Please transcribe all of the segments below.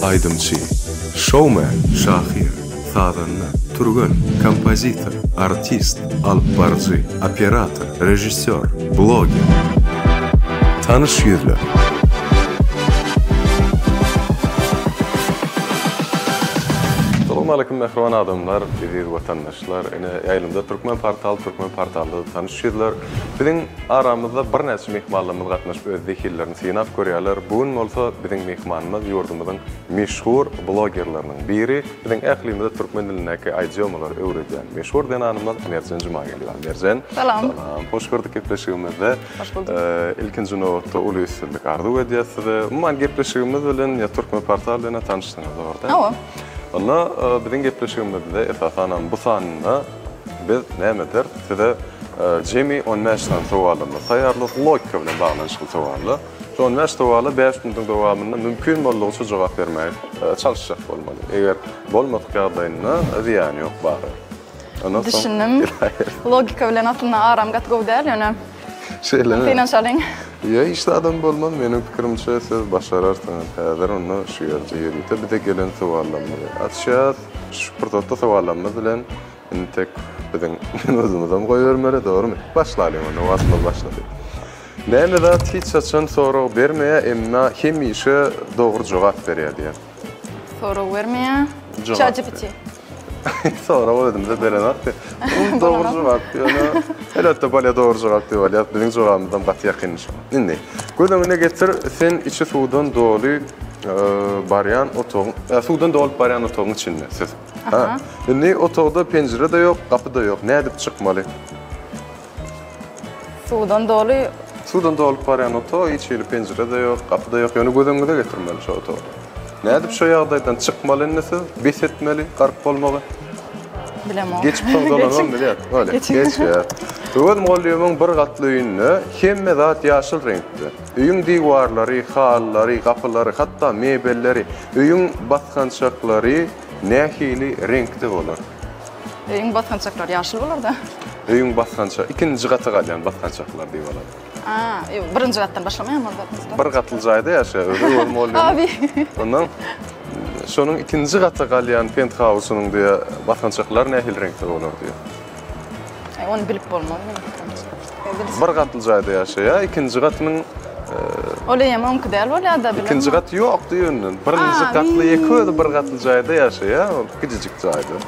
Aýdymçy, şoumen, şahyr, sazanda, türgen, kompozitor, artist, alypbaryjy, operator, režissýor, bloger. Tanyş ýüzler. Salowmaleýkim mähriban adamlar, eziz watandaşlar. Ine, ýaýlymda Türkmen portal, Türkmen portalda tanyş ýüzler. Biziň aramyzda birnäçe myhmanlarymyz gatnaşyp öz zehinlerini synap görýärler. Bu gün bolsa biziň myhmanymyz ýurdumyzyň meşhur blogerleriniň biri, biziň ählimize türkmen dilindäki aýdýomalary öwredýän meşhur zenanymyz Merjen Jumageldiýewa. Merjen. Salam. Salam. Hoş gördük gepleşigimizde. Hoş bulduk. Ilkinji nobatda uly üstünlik arzuw edýäs size. Umuman gepleşigimiz bilen ýa Türkmen portal bilen tanyşdyňyz dogry däl? Hawa. Onda biziň gepleşigimizde esasanam bu sanynda Biz näme ederis? Size jemi on bäş sany sowalymyzy taýýarladyk, logika bilen baglanyşykly sowallar. Şu on bäş sowala bäş minutyň dowamynda mümkin boldugyça jogap bermäge çalyşjak bolmaly. Eger bolmadyk ýagdaýynda zyýany ýok barybir. Ondan soň Düşündim. Logika bilen aslynda aram gaty gowy däl, ýöne Şeýlemi? Synanyşalyň. Ýa hiç zadam bolmaz, meniň pikirimçe siz başararsyňyz. Häzir onda şu ýerde ýörite bize gelen sowallarymyzy açýas. Şu pursatda sowallarymyz bilen Entek biziň minutymyzam goýbermeli, dogrumy? Başlalyň onda, wagtymyz başlady. Näme zat hiç haçan sorag bermeýär, emma hemişe dogry jogap berýär diýýär. Sorag bermeýär. ChatGPT. Sorag özümize berenok. Bu dogry jogap, ýöne elbetde bolýar dogry jogap diýip alýas. Biziň jogabymyzam gaty ýakyn şoňa. Indi göz öňüne getir, sen içi suwdan doly barýan otagyň, suwdan dolup barýan otagyň içinde siz. Ha. Indi otagda penjire-de ýok, gapy-da ýok. Nädip çykmaly? Suwdan doly. Suwdan dolup barýan otag, hiç hili penjire-de ýok, gapy-da ýok. Ýöne göz öňüňize getirmeli şo otagy. Nädip şo ýagdaýdan çykmaly indi siz? Bes etmeli gark bolmagy. Bilemok. Geçip soň dolanybam bilýär. Bolýar. Geçýär. Öwez mugallymyň bir gatly öýünde hemme zat ýaşyl reňkde. Öýüň diwarlary, halylary, gapylary, hatda mebelleri, öýüň basgançaklary nähili reňkde bolar? Öýüň basgançaklary ýaşyl bolar-da. Öýüň basgança, ikinji gata galýan basgançaklar diýip alalım. A, ýok, birinji gatdan başlamaýarmy ol? Bir gatly jaýda ýaşaýar özi Öwez mugallym. Abi. Ondan şonuň ikinji gata galýan penthausynyň diýe basgançaklary nähili reňkde bolar diýe. Aý, ony bilip bolmaz meniň pikirimçe. Bir gatly jaýda ýaşaýar, ikinji gatynyň Ol eýýäm oňky däl bolýar-da, bilemok. Ikinji gaty ýok diýenden. Birinji gatly ýeke özi bir gatly jaýda ýaşaýar, ol kiçijik jaýda.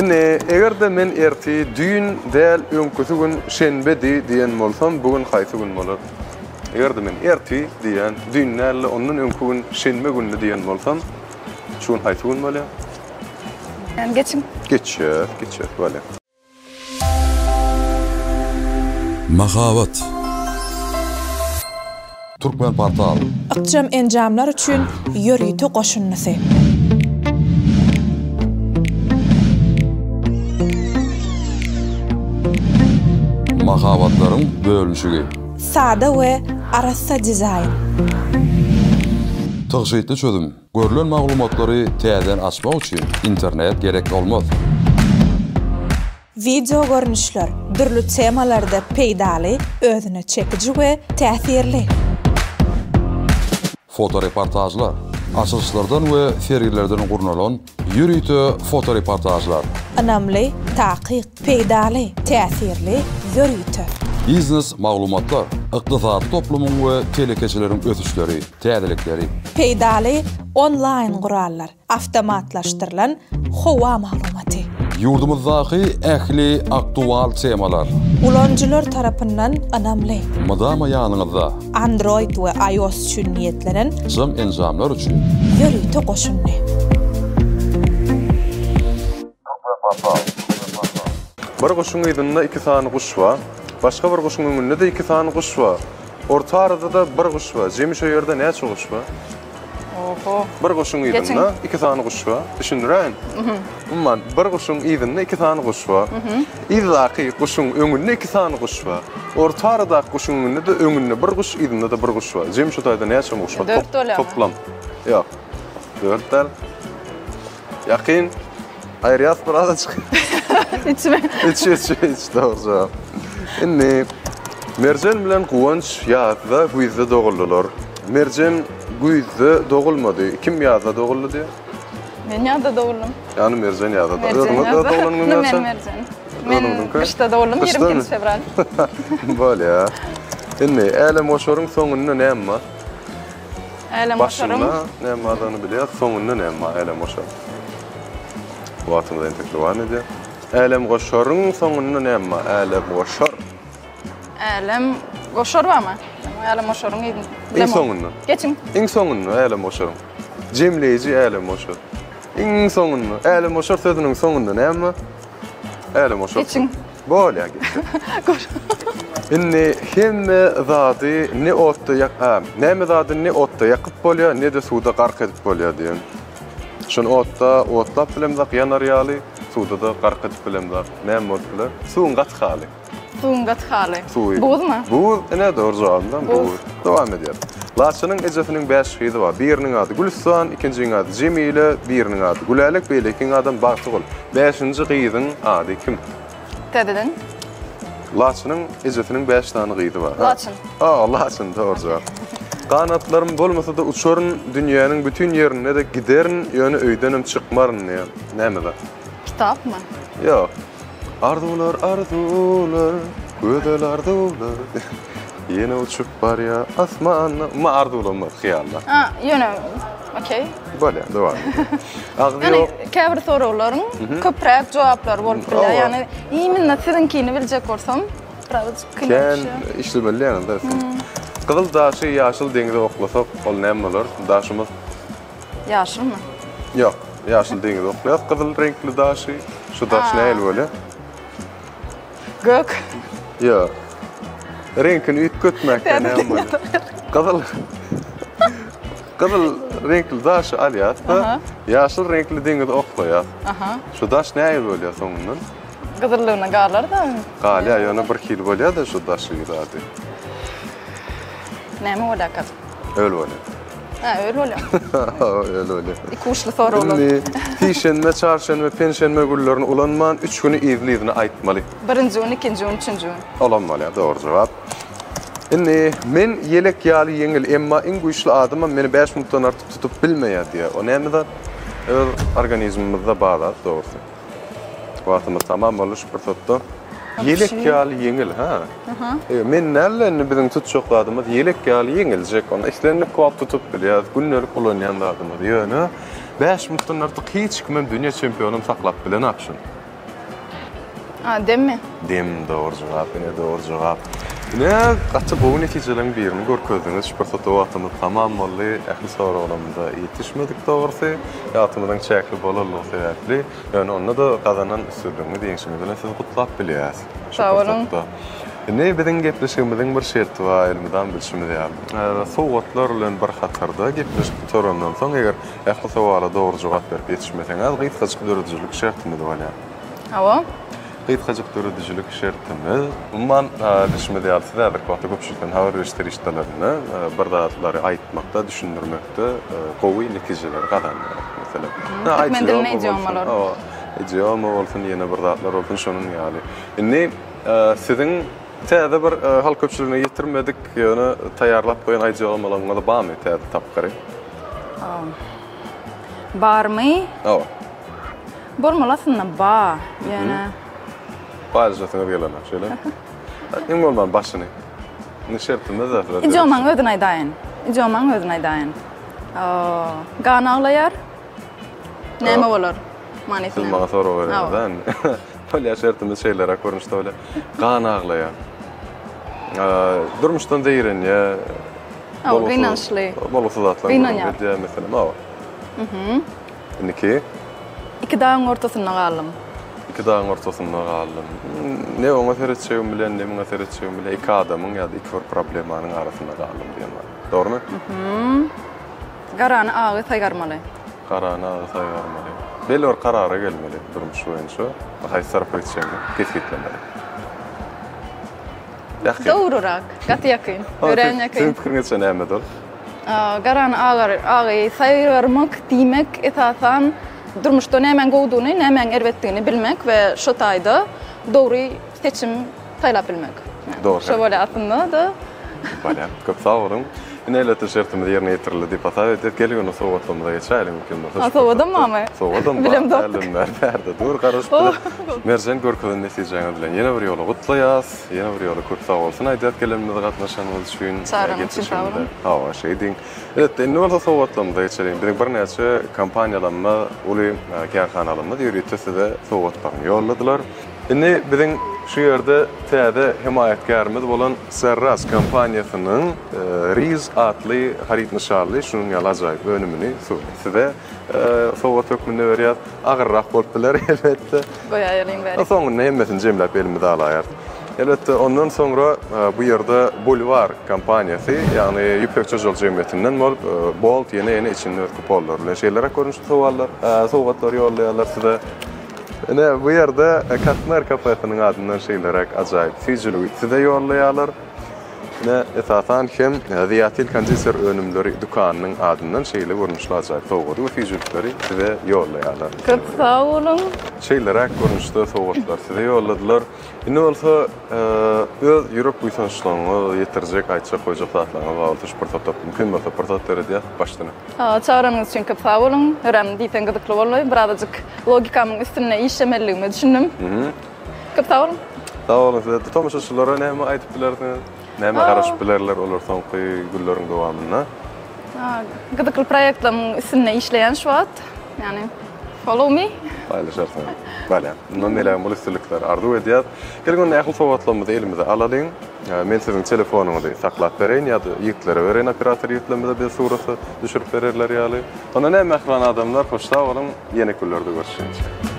Indi, eger-de men ertir düýn däl, öňküsi gün şenbedi diýen bolsam, bu gün haýsy gün bolar? Eger-de men ertir diýen, düýn däl-de, ondan öňki gün şenbe gündi diýen bolsam, şu gün haýsy gün bolýar? Geçiň. Geçýär, geçýär, bolýar. Mahabat. Türkmenportal. Ykjam enjamlar üçin ýörite goşundysy. Mahabatlaryň bölünişigi. Sada we arassa dizaýn. Tygşytly çözüm. Görlen maglumatlary täzeden açmak üçin internet gerek bolmaz. Wideo görnüşler, dürli temalarda peýdaly, özüne çekiji we täsirli. Fotoreportažlar, açylyşlardan we sergilerden gurnalan ýörite fotoreportažlar. Ynamly, takyk, peýdaly, täsirli, ýörite. Biznes maglumatlar, ykdysady toplumyň we telekeçileriň ösüşleri. Täzelikleri. Peýdaly onlaýn gurallar, awtomatlaşdyrylan howa maglumaty. Ýurdumyzdaky ähli aktual temalar. Ulanyjylar tarapyndan ynamly. Mydama ýanyňyzda. Android we iOS üçin niýetlenen. Jam enjamlar üçin. Ýörite goşundy. Bir guşuň yzynda iki sany guş bar. Başga bir guşuň öňünde-de iki sany guş bar. Orta arada-da bir guş bar. Jemi şo ýerde näçe guş bar? Oho. Bir guşuň yzynda iki sany guş bar. Düşündiräýin. Umuman, bir guşuň yzynda iki sany guş bar. Yzdaky guşuň öňünde iki sany guş bar. Orta aradaky guşuň öňünde-de öňünde bir guş, yzynda-da bir guş bar. Jemi şo taýda näçe guş bar? Dört bolýarmy? Toplam. Ýok. Dört däl. Ýakyn. Aýyrýas bir azajyk. Içmi? Üç, üç, üç, dogry jogap. Indi Merjen bilen Guwanç ýazda, güýzde doguldylar. Merjen güýzde dogulmady. Kim ýazda doguldy diýýär? Men ýazda doguldym. Ýagny Merjen ýazda doguldy. Özüňiz öz doglan günüňiz haçan? Men Merjen. Men gyşda doguldym, 22 fewral. Bolýar. Indi älemgoşaryň soňunda näme bar? Älemgoşaryň Başynda näme bardygyny bilýäris, soňunda näme bar älemgoşaryň? Wagtymyz entek dowam edýär. Älemgoşaryň soňunda näme bar? Älemgoşar. Älem goşar barmy? Älem goşaryň yzyny. Iň soňunda. Geçiň. Iň soňunda älem goşaryň. Jemleýji älem goşar. Iň soňunda älem goşar sözüniň soňunda näme bar? Älem goşar. Geçiň. Bolýar geçiň. Indi hemme zady ne otda ýak, a, näme zady ne otda ýakyp bolýar, ne-de suwda gark edip bolýar diýen. Şony otda otlap bilemzok ýanar ýaly, suwda-da gark edip bilemzok. Näme bolup biler? Suwuň gaty haly. Suwuň gaty haly. Suwy. Buzmy? Buz, ine dogry jogabymdan Buz. buz. Dowam edýäris. Laçynyň ejesiniň bäş gyzy bar. Biriniň ady Gülüstan, ikinjiň ady Jemile, biriniň ady Gülälek, beýlekiň adam Bagtygül. Bäşinji gyzyň ady kim? Täzeden. Laçynyň ejesiniň bäş sany gyzy bar. Laçyn. Ha, Laçyn dogry jogap. Ganatlarym bolmasa-da uçaryn, dünýäniň bütin ýerinde-de giderin, ýöne öýdenem çykmaryn diýýär. Näme zat? Kitapmy? Ýok. Arzuwlar, arzuwlar, gözel arzuwlar. Ýene uçup barýar asmanda. Umuman arzuwlanmaz, hyýallar. Ha, ýöne okey. Bolýar, dowam edýär. Agzy Ýöne ýok. käbir soraglaryň köpräk jogaplary bolup bilýär. Hawa. Ýagny imенно siziňkini biljek bolsam, birazajyk kyn Kän düşýär. işlemeli ýaňy-da. Gyzyl daşy ýaşyl deňize oklasak, ol näme bolar? Daşymyz Ýaşylmy? Ýok, ýaşyl deňiz oklaýas gyzyl reňkli daşy. Şu daş nähili bolýar? Gök. Ýok. Reňkini üýtgetmekde näme bolýar? Gyzyl Gyzyl reňkli daşy alýas-da, ýaşyl reňkli deňize oklaýas. Şu daş nähili bolýar soňundan? Gyzyllygyna galar-da. Galýar, ýöne bir hili bolýar-da şu daşy zady. Näme bolýarka? Öl bolýar. Hä, öl bolýar. Öl bolýar. Iki uçly soraglar. Indi sişenbe, çarşenbe, penşenbe günlerini ulanman, üç güni yzly-yzyna aýtmaly. Birinji gün, ikinji gün, üçünji gün. Olam bolýar, dogry jogap. Indi men ýelek ýaly ýeňil, emma iň güýçli adamam meni bäş minutdan artyk tutup bilmeýär diýýär. O näme zat? Öz organizmimizde bar zat, dogrusy. Wagtymyz tamam boldy şu pursatda. Ýelek ýaly ýeňil, ha? Men däl-de indi biziň tutjak zadymyz ýelek ýaly ýeňiljek. Ony islendik wagt tutup bilýäris, gündelik ulanýan zadymyz. Ýöne bäş minutdan artyk hiç kimem dünýä çempionam saklap bilenok şuny. A, demmi? Dem, dogry jogap, ine dogry jogap. Ine, gaty gowy netijeleriň birini görkezdiňiz. Şu pursatda wagtymyz tamam boldy. Ähli soraglarymyza ýetişmedik dogrusy. Wagtymyzyň çäkli bolanlygy sebäpli. Ýöne onda-da gazanan üstünligiňiz, ýeňşiňiz bilen sizi gutlap bilýäris. Şu Sag boluň. pursatda. Indi biziň gepleşigimiziň bir şerti bar, elmydam bilşimiz ýaly. Sowgatlar bilen bir hatarda gepleşik gutarandan soň, eger ähli sowala dogry jogap berip ýetişmeseňiz, gysgajyk döredijilik şertimiz bolýar. Hawa. Gysgajyk döredijilik şertimiz. Umuman, bilşimiz ýaly, siz häzirki wagtda köpçülikden habar beriş serişdelerinde bir zatlary aýtmakda, düşündirmekde gowy netijeleri gazanýar. Meselem, Türkmen dilinde idiomalar. Hawa, idioma bolsun, ýene bir zatlar bolsun, şonuň ýaly. Indi siziň täze bir halk köpçüligine ýetirmedik, ýöne taýýarlap goýan idiomalaryňyz barmy täze tapgyry? Barmy? Hawa. Bolmaly aslynda ba, ýöne. Paýlaşasyňyz gelenok, şeýle? Iň bolman başyny. Indi şertimiz zat. Idiomaň özüni aýdaýyn. Idiomaň özüni aýdaýyn. Gan aglaýar. Näme bolar? Manysy Siz maňa sorag berýäňiz-a indi. Bolýar, şertimiz şeýleräk görnüşde bolýar. Gan aglaýar. Durmuşdan zeýrenýär. Hawa, gynançly. Bolgusyz zatlar Gynanýar. edýär, meselem, hawa. Indiki. Iki dagyň ortasynda galdym. Iki dagyň ortasynda galdym. Ne oňa seretjegim bilen, ne muňa seretjegim bilen iki adamyň ýa-da iki bir problemanyň arasynda galdym diýen many. Dogrumy? Garany agy saýgarmaly. Garany agy saýgarmaly. Belli bir karara gelmeli durmuş boýunça. Haýsy tarapa gitjegiňi kesgitlemeli. Ýakyn. Dogrurak. Gaty ýakyn. Örän ýakyn. Siziň pikiriňizçe näme ol? Garany agy saýgarmak diýmek esasan durmuşda nämäň gowudygyny, nämäň erbetdigini bilmek we şo taýda dogry seçim saýlap bilmek. Dogry. Şo bolýar aslynda-da. Bolýar. Köp sag boluň. Ine elbetde şertimiz ýerine ýetirildi diýip hasap edýäs. Geliň onda sowgatlarymyza geçäýeliň mümkin bolsa. Ha sowgadam barmy? Sowgadam bar. Bilemzokdyk. Bärde bärde dur garaşyp bize. Merjen görkezen netijäňiz bilen ýene bir ýola gutlaýas. Ýene bir ýola köp sag bolsun aýdýas gelenimize gatnaşanyňyz üçin. Çagyryň üçin sag boluň. Hawa şeýdiň. Elbetde indi bolsa sowgatlarymyza geçeliň. Biziň birnäçe kompaniýalarymyz, uly kärhanalarymyz ýörite size sowgatlaryny ýolladylar. Indi biziň şu ýerde täze hemaýatkärimiz bolan Serras kompaniýasynyň Riz atly haryt nyşanly şunuň ýaly ajaýyp önümini size sowgat hökmünde berýäris. Agyrrak bolup biler elbetde. Goýaýalyň bärik. Soňunda hemmesini jemläp elimize alaýarys. Elbetde, ondan soňra bu ýerde Bulwar kompaniýasy, ýagny Ýüpekçi hojalyk jemgyýetinden bolup, Bolt ýene-ýene içinde öz kuponlary bilen şeýleräk görnüşli sowallar, sowgatlar ýollaýarlar size. Ine, bu ýerde Katmer kafesiniň adyndan şeýleräk ajaýyp süýjüligi size ýollaýarlar. Ine, esasan hem Zyýatil konditer önümleri dükanynyň adyndan şeýle görnüşli ajaýyp sowgady we süýjülikleri size ýollaýarlar. Köp sag boluň! Şeýleräk görnüşde sowgatlary size ýolladylar. Indi bolsa öz ýürek buýsançlaryňyzy ýetirjek, aýtjak, goýjak zatlaryňyz bar bolsa şu pursatda mümkin bolsa pursat döredýäs, başdan. Çagyranyňyz üçin köp sag boluň. Örän diýseň gyzykly boldy. Birazajyk logikamyň üstünde işlemelidigime düşündim. Köp sag boluň. Sag boluň size-de. Tomaşaçylara näme aýdyp bilersiňiz? Nämä garaşyp bilerler olar soňky günleriň dowamynda? Gyzykly proýektlaryň üstünde işleýän şu wagt. Ýagny follow me. Paýlaşarsyňyz. Bolýar. Mundan beýlägem uly üstünlikleri arzuw edýäs. Geliň onda ähli sowgatlarymyzy elimize alalyň. Men siziň telefonyňyzy saklap bereýin ýa-da ýigitlere bereýin operator ýigitlerimize bize surata düşürip bererler ýaly. Onda näme mähriban adamlar hoş sag boluň ýene günlerde görüşýänçä.